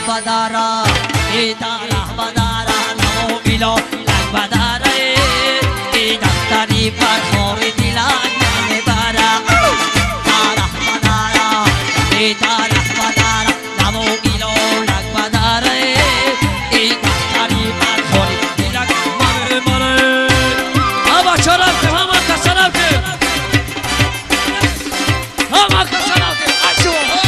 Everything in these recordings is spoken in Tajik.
Badara Idara Badara Namo Bilo Lak Badara Idaftari Parkhori Dilak Bara Dara Badara Idara Badara Namo Bilo Lak Badara Idaftari Parkhori Dilak Mare Mare Hama Sharaf Hama Kasaraf Hama Kasaraf Ashu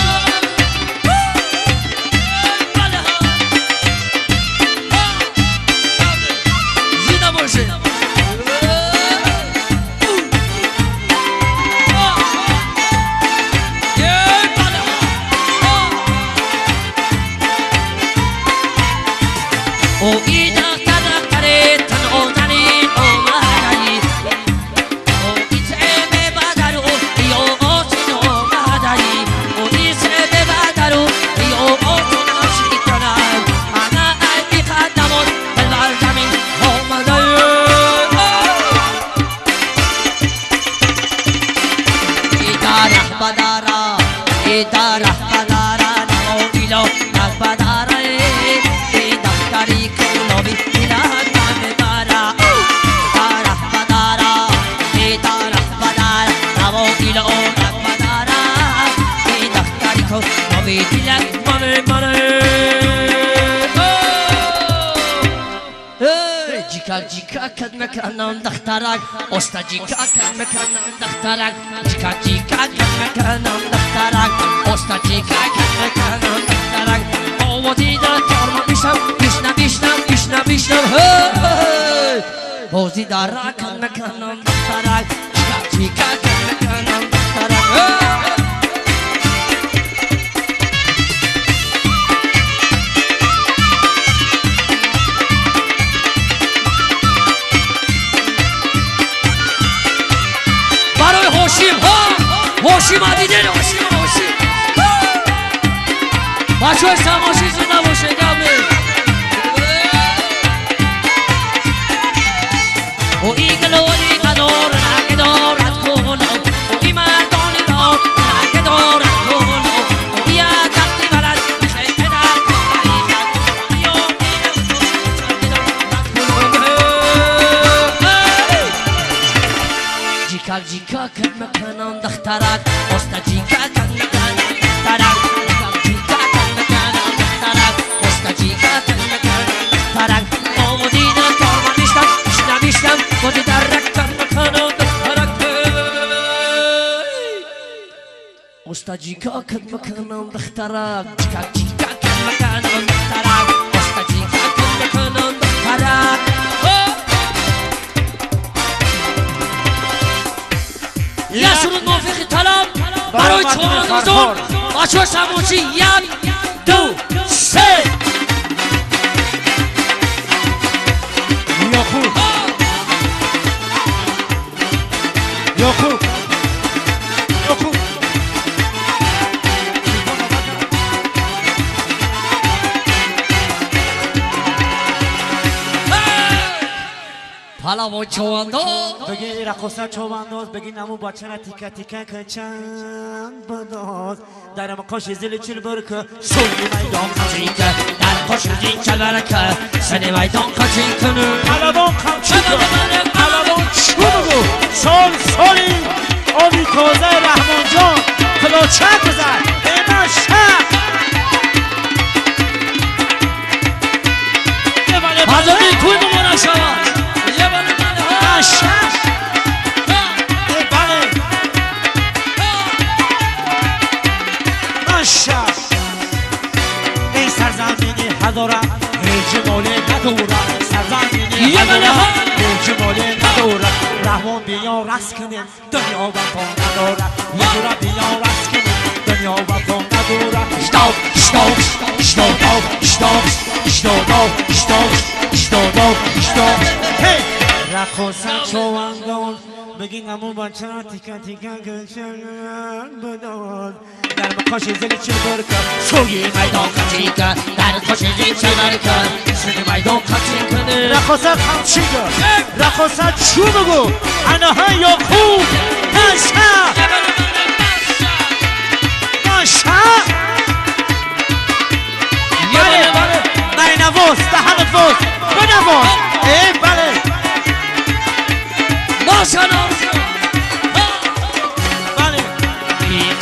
بچه تیکه تیکه که چند بداد در مقاش زل چل برکه سوی میدان قچینکه در قاش زل چل برکه سنی میدان قچینکه پلوان قمچیکه پلوان چو بگو سال سالی آبی تازه رحمان جان خدا چند بزن اینا شد حضرت توی مبارک شود یه بله بله شد ای سرزمینی هزاره هیچ مالی نداره سرزمینی هزاره هیچ مالی نداره رحمان بیا رقص کنیم دنیا وفا نداره یه بیا رقص کنیم دنیا وفا نداره شتاب شتاب شتاب شتاب شتاب شتاب شتاب شتاب رقاصن چوندان بگین همون بچه را تیکه تیکه گلچن بداد در مقاش زل چه برکه سوی میدان قچینکه در قاش زل چه برکه سوی میدان قچینکه رقاصن قمچیکه رقاصن چو بگو انها یا خوب نشه نشه بنواز ای بله ماشاءالله بله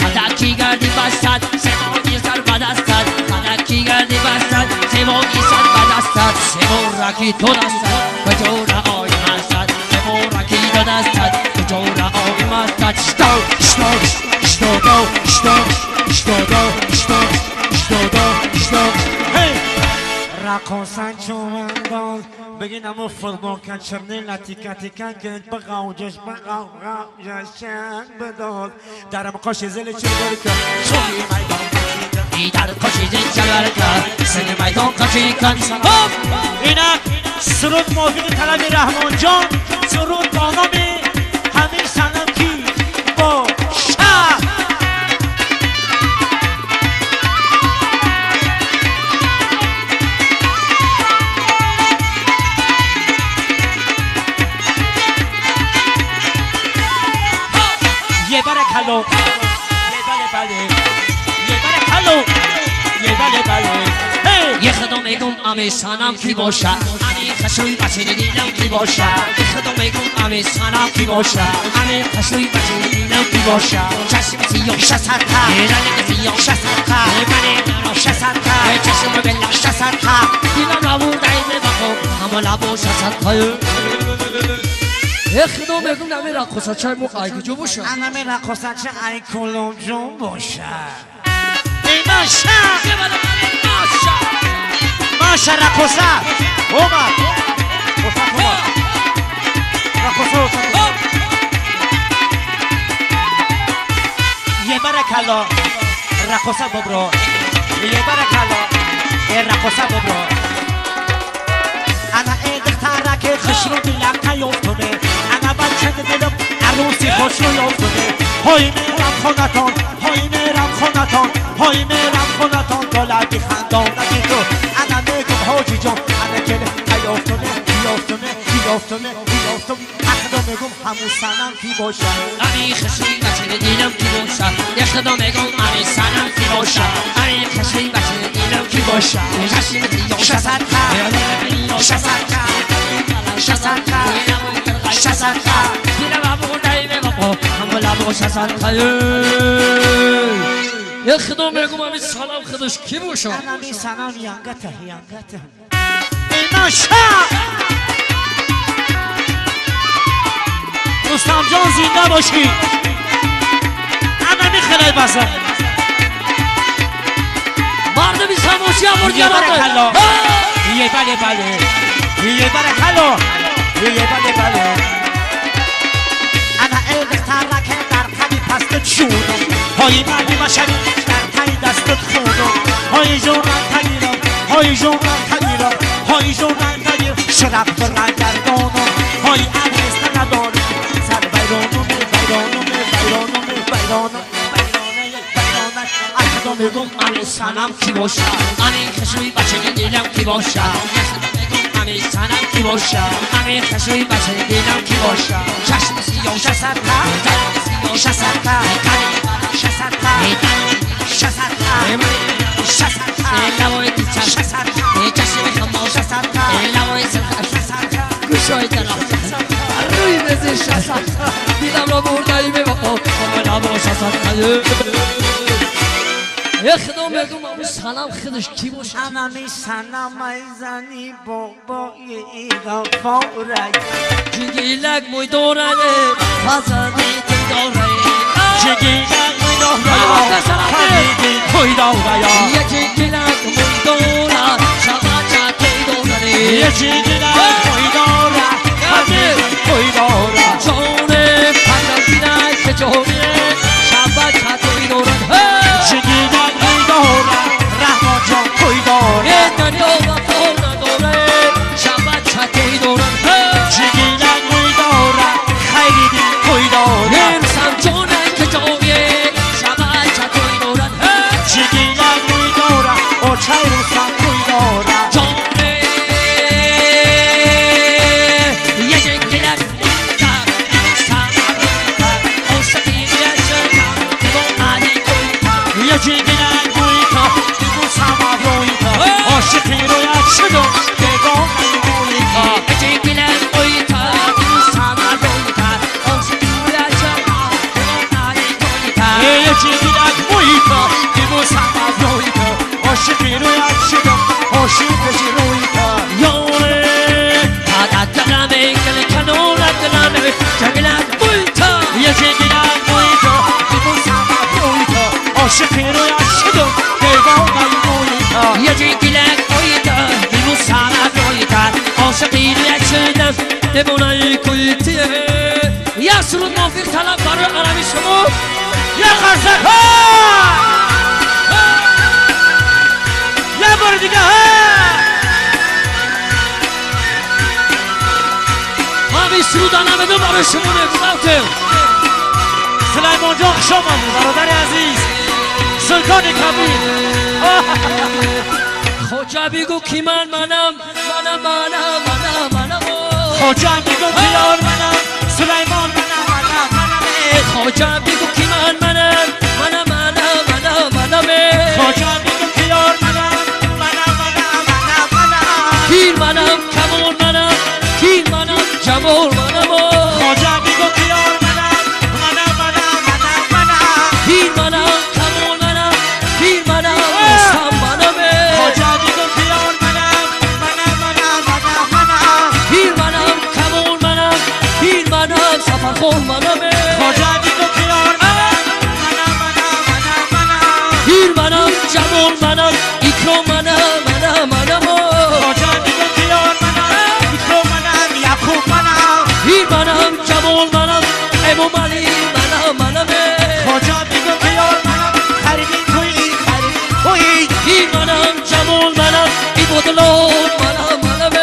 قدکی گردی بستد سمانی سر بدستد قدکی گردی بستد سمانی سر بدستد سمورکی تو دستد کجا آی مستد سمورکی تو دستد کجا آی مستد شتو شتو شتو شتو شتو شتو شتو شتو هی رقصن چوبنداز بگین امو فوتبال کن چرنی لاتیکا تیکا کن بغاوجش بغاوجشن بداد درم قاش زل چربر کن سوی میدان کشیدن در قاش زل چربر کن سوی میدان کشیدن هop اینک سرود موافق طلب رحمان جان سرود با نام همین سنم کی با شه یه بله بله یه بله یه بله بله یه خدا میگم امی سنم کی باشه امی خشوی بچه دیدم کی باشه یه خدا میگم امی سنم کی باشه امی خشوی بچه دیدم کی باشه چشم سیاه شصت یه رنگ سیاه شصت من شصت چشم بلا شصت دیدم لبو دایمه بخو همه لبو شصت یه خدا میگم نمی رقصه چای مو ای کجا باشه انا می رقصه چه ای کلوم جون باشه ای ماشا ماشا رقصه اومد اومد رقصه یه برکلا رقصه ببرو یه برکلا یه رقصه ببرو انا ای دختره که خوش رو دلم نیافتونه انا بچه دلم عروسی خوش رو یافتونه های میرم خونتان های میرم خونتان های میرم خونتان دولتی خندانکی تو انا میگم حاجی جان انا کله نیافتونه یافتونه یافتونه یافتم اخدا میگم همون سنم کی باشه امی خشوی بچه دیدم کی باشه یه خدا میگم امی سنم کی باشه امی خشوی بچه دیدم کی باشه شصت شصت شصت شصت یه خدا میگم امی سلام خودش کی باشه امی سلام یانگته یانگته ای ماشا رستم جان زنده باشی انا میخلای بازه مردمی سموشی آورد یه برکلا یه بله بله یه برکلا یه بله بله انا ای دختره که در قدی پست شونم های مردی باشمی در تایی دستت خونم های جونم تگیرم های جونم تگیرم های جونم تگیرم شرف برگردانم های عرض ندارم سر ویرانم ویرانم ویرانم ویرانم ویرانه اخدا میگم امی سنم کی باشه امی خشوی بچه دیدم کی باشه امی سنم کی باشه امی خشوی بچه دیدم کی باشه چشم سیاه شصت شصت شصت شصت شصت لبای شصت چشم خماش شصت لبای شصت گوشای درخت روی مزه شصت دیدم را بردایی به بابا لبا شصت یه خدا میگم امی سلام خودش کی باشه انا می سلام ای زنی بابای غفاره جگیلک موی داره فضلی داره جگیلک موی داره فضلی توی داره یه جگیلک موی داره شبا توی داره یه جگیلک موی داره فضلی توی داره جونه پنجینک که جونه شبا توی داره جگیلک موی داره رحمان جان توی داره دنیا وفا نداره شبا توی داره جگیلک موی داره خیلی دل توی داره رسم جونه که جونه شبا توی داره جگیلک موی داره او چای رسم توی داره جونه یه جگیلک موی داره یه جگیلک موی داره عاشقی رویت شدم بگانه. девонаи кӯи тие. Як суруд мувофиқ талаб барои алами шумо. Як қарсак. Як бори дига. Ман ин суруда намедонам барои шумо мегузавтем. Сулаймонҷон, хуш омадед, бародари азиз, султони кабир. Хоҷа, бигӯ, ки ман манам, манам, манам, манам, манам. Хоҷа, бигӯ, ки ёр манам, Сулаймон манам, манам, манам. Хоҷа, бигӯ, ки ман манам, манам, манам, манам, манам. Хоҷа, бигӯ, ки ёр манам, манам, манам, манам, манам. Пир манам, камол манам, пир манам, ҷамол манам. Хоҷа, бигӯ, ки ёр манам, манам, манам, манам, манам. Пир манам, камол манам, пир манам, рустам манам. Хоҷа, бигӯ, ки ёр манам, манам, манам, манам, манам. Пир манам, камол манам, пир манам, сафархон манам. Хоҷа, бигӯ, ки ёр манам, манам, манам, манам, манам. Пир манам, ҷамол манам, икром манам, манам, манам. Хоҷа, бигӯ, ки ёр манам, икром манам, Яқуб манам. Пир манам, ҷамол манам, Эмомалӣ манам, манам. Хоҷа, бигӯ, ки ёр манам, харидин туи, харидин туи. Пир манам, ҷамол манам, Ибодулло манам, манам.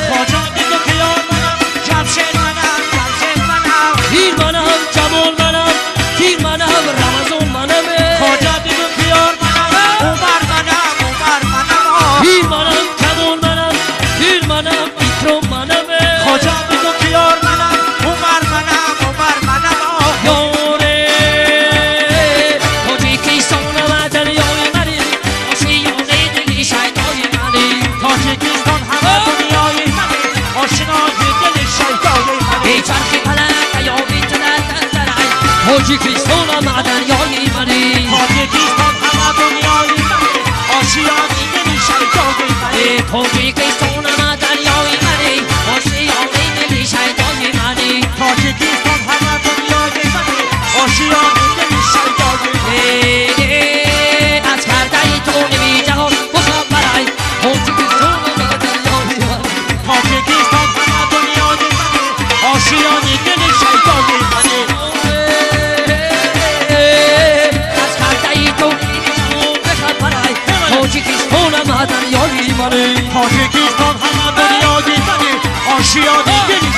Хоҷа, бигӯ, ки ёр манам, Ҷамшед манам, Ҷамшед манам. Пир манам, ҷамол манам, пир манам, Рамазон манам. Хоҷа, бигӯ, ки ёр манам, Умар манам, Умар манам. Пир манам, камол манам, пир манам, икром манам. Хоҷа, бигӯ, ки ёр манам, Умар манам, Умар манам. Ёре, Тоҷикистон ва дарёи мани, ошиёни дили шайдои мани. Тоҷикистон ҳама дунёи мани, ошинои дили шайдои мани. Бечархи фалак аёби тадарай, Тоҷикистон ва дарёи мани. Тоҷикистон ҳама дунёи мани, ошиёни дили шайдои мани. Тоҷикистон ва дарёи мани, ошиёни дили шайдои мани. Тоҷикистон ҳама дунёи мани, ошиёни дили шайдои мани. Аз кардаи ту ними ҷаҳон мухаббарай, Тоҷикистон ва дарёи мани. Тоҷикистон ҳама дунёи мани, ошиёни дили шайдои мани. Аз кардаи ту ними ҷаҳон мухаббарай, Тоҷикистон ва дарёи мани. Тоҷикистон ҳама дунёи мани, ошиёни дили